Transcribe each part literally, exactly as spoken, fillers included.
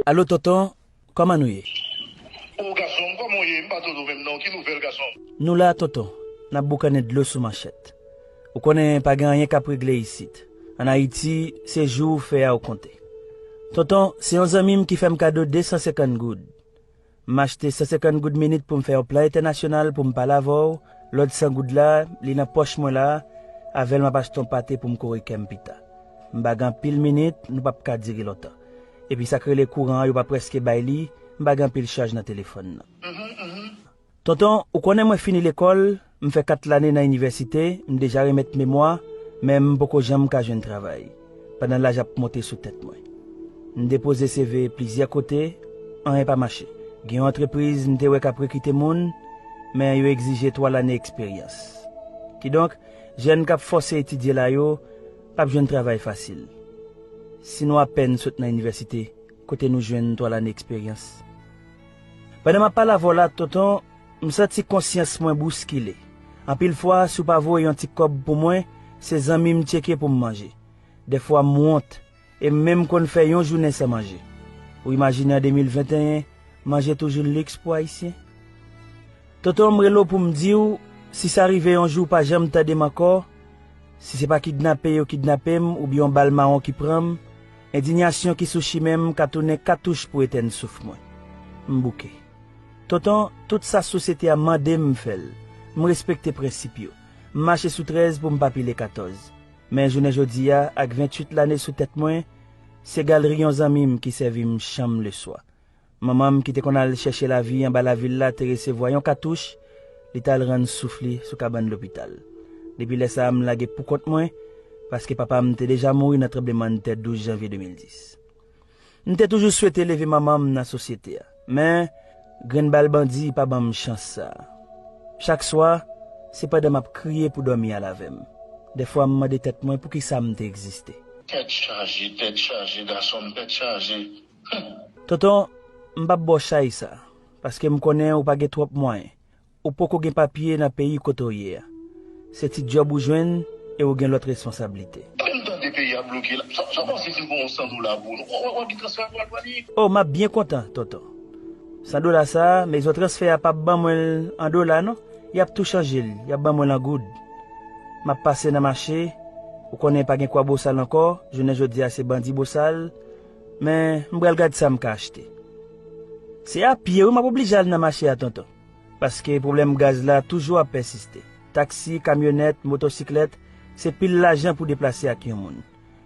Alo, tonton, kòman nou ye? O gason m, kòman w ye? M pa tande w menm non. Ki nouvèl, gason m? Nou la, tonton. N ap boukannen dlo sou manchèt. Ou konnen pa gen anyen k ap regle isit. Ann Ayiti, se jou ou fè a ou konte. Tonton, se yon zanmi m ki fè m kado de san senkant goud. M achte san senkant goud minit pou m fè yon plan entènasyonal pou m pale avè w, lòt san goud la, li nan pòch mwen la, avè l m ap achte yon pate pou m kore kè m pita. M pa gen anpil minit, nou p ap ka dire lontan. Epi sa k rele kouran an, yo pa prèske bay li, m pa gen anpil chaj nan telefòn nan. Tonton, ou konnen mwen fini lekòl, m fè kat lane nan inivèsite, m deja remèt memwa, men m poko janm ka jwenn travay, pandan laj ap monte sou tèt mwen. M depoze C V plizyè kote, anyen pa mache. Gen yon antrepriz m te wè k ap rekite moun, men yo egzije twa lane eksperyans. Kidonk, jèn k ap fòse etidye la yo p ap jwenn travay fasil. Si nou apèn sot nan inivèsite, kote nou jwenn twa lane eksperyans? Pandan m ap pale avè w la, tonton, m santi konsyans mwen bouskile. Anpil fwa, si w pa voye yon ti kòb pou mwen, se zanmi m tcheke pou m manje. Dèfwa, m wont, e m menm konn fè yon jounen san manje. Ou imajine an de mil venteyen, manje toujou liks pou Ayisyen? Tonton, m rele w pou m di w, si sa rive yon jou w pa janm tande m ankò, si se pa kidnape yo kidnape m oubyen yon bal mawon ki pran m, endiyasyon ki sou chimen m ka tounen katouch pou etèn souf mwen. M bouke. Tonton, tout sa sosyete a mande m, m fè l. M respekte prensip yo. M mache sou trèz pou m pa pile katòz. Men jounen jodi a, ak venntuit lane sou tèt mwen, se galri yon zanmi m ki sèvi m chanm leswa. Manman m ki te konn al chèche lavi anba lavil la te resevwa yon katouch, li t al rann souf li sou kabann lopital. Depi lè sa a, m lage poukont mwen, paske papa m te deja mouri nan tranblemanntè douz janvye de mil dis. M te toujou swete leve manman m nan sosyete a, men grenn bal bandi pa ban m chans sa a. Chak swa, se pandan m ap kriye pou dòmi al avè m. Dèfwa, m mande tèt mwen poukisa m te egziste. Tèt chaje, tèt chaje, gason m, tèt chaje. Tonton, m p ap ba w chay sa, paske m konnen ou pa gen twòp mwayen. Ou poko gen papye nan peyi kote w ye a. Se ti djòb ou jwenn e ou gen lòt responsablite. Menm tande peyi a bloke la. Sa, sa w panse si m pran yon san dola pou ou? W, w, w ap di transfè a pral pale? O, m ap byen kontan, tonton. San dola sa a, mezon transfè a p ap ban mwen l an dola, non. Y ap tou chanje l, y ap ban mwen l an goud. M ap pase nan mache, ou konnen pa gen kwa bosal ankò, jounen jodi a se bandi bosal, men m pral gad sa m ka achte. Se a pye, wi, m ap oblije al nan mache a, tonton. Paske pwoblèm gaz la toujou ap pèsiste. Taksi, kamyonèt, motosiklèt, se pil lajan pou deplase ak yon moun.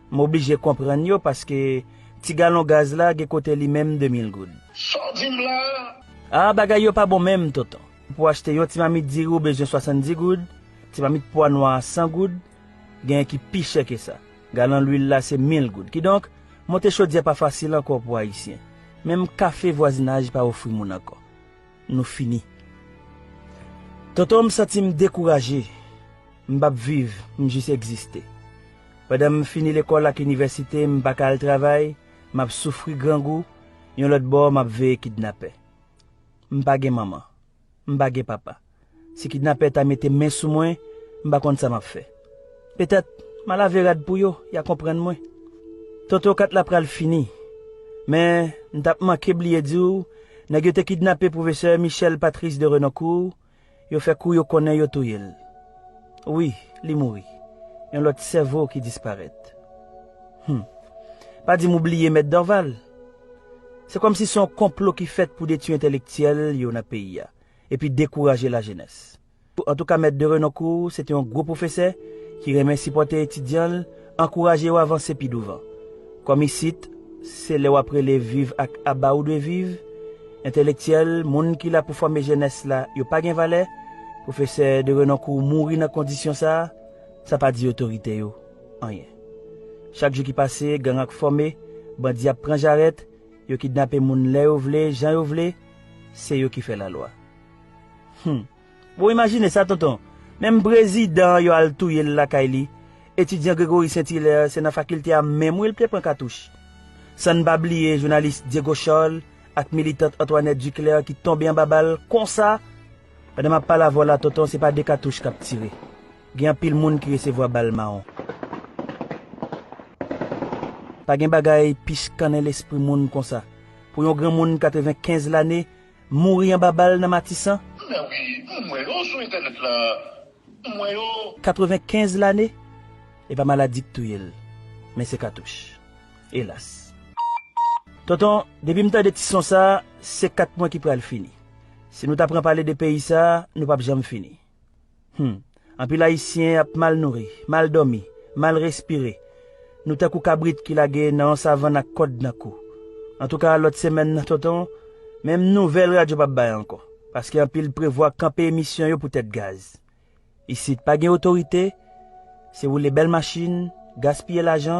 M oblije konprann yo paske ti galon gaz la gen kote li menm de mil goud. Sa w di m la a? A, bagay yo pa bon menm, tonton. Pou achte yon ti mamit diri ou bezwen swasanndis goud, ti mamit pwa nwa a san goud, genyen ki pi chè ke sa. Galon lwil la se mil goud. Kidonk, monte chodyè pa fasil ankò pou Ayisyen. Menm kafe vwazinaj pa ofri moun ankò. Nou fini. Tonton, m santi m dekouraje. M p ap viv, m jis egziste. Pandan m fini lekòl ak inivèsite, m pa ka al travay, m ap soufri grangou, yon lòt bò, m ap veye kidnapè. M pa gen manman. M pa gen papa. Si kidnapè ta mete men sou mwen, m pa konn sa m ap fè. Petèt, m a lave rad pou yo, y a konprann mwen. Tonton, kat la pral fini. Men, m t ap manke bliye di w, nèg yo te kidnape pwofesè Michel Patrice de Renoncourt, yo fè kou yo konnen yo touye l. Wi, li mouri. Yon lòt sèvo ki disparèt. Hum. Pa di m ou bliye Mèt Dorval. Se kòmsi se yon konplo ki fèt pou detwi entèlektyèl yo nan peyi a, epi dekouraje lajenès. Antouka, Mèt de Renoncourt, se te yon gwo pwofesè ki renmen sipòte etidyan l, ankouraje yo avanse pi douvan. Kòm isit, se lè w ap rele viv ak aba ou dwe viv, entèlektyèl, moun ki la pou fòme jenès la, yo pa gen valè, pwofesè de Renoncourt mouri nan kondisyon sa a, sa pa di otorite yo anyen. Chak jou ki pase, gang ap fòme, bandi ap pran jarèt, yo kidnape moun lè yo vle, jan yo vle, se yo ki fè lalwa. Hum. Bon, imajine sa, tonton. Menm prezidan an yo al touye l lakay li. Etidyan Gregory Saint Hilaire, se nan fakilte a menm wi l te pran katouch. San n pa bliye jounalis Diego Charles ak militant Antoinette Duclair ki tonbe anba bal konsa. Pandan m ap pale avè w la, tonton, se pa de katouch k ap tire. Gen anpil moun ki resevwa bal mawon. Pa gen bagay pi chikannen lespri moun konsa. pou yon granmoun katrevenkenz lane mouri anba bal nan Matisan? Men wi, m wè yo sou entènèt la. M wè yo. Katrevenkenz lane? E pa maladi k touye l, men se katouch. Elas. Tonton, depi m tande ti son sa, se kat mwen ki pral fini. Si nou ta pran pale de peyi sa, nou p ap janm fini. Hmm. Anpil Ayisyen ap mal nouri, mal dòmi, mal respire. Nou tankou kabrit ki lage nan yon savann ak kòd nan kou. Antouka, lòt semèn nan, tonton, menm nouvèl radyo p ap bay ankò. Paske anpil prevwa kanpe emisyon yo poutèt gaz. Isit pa gen otorite, se woule bèl machin, gaspiye lajan,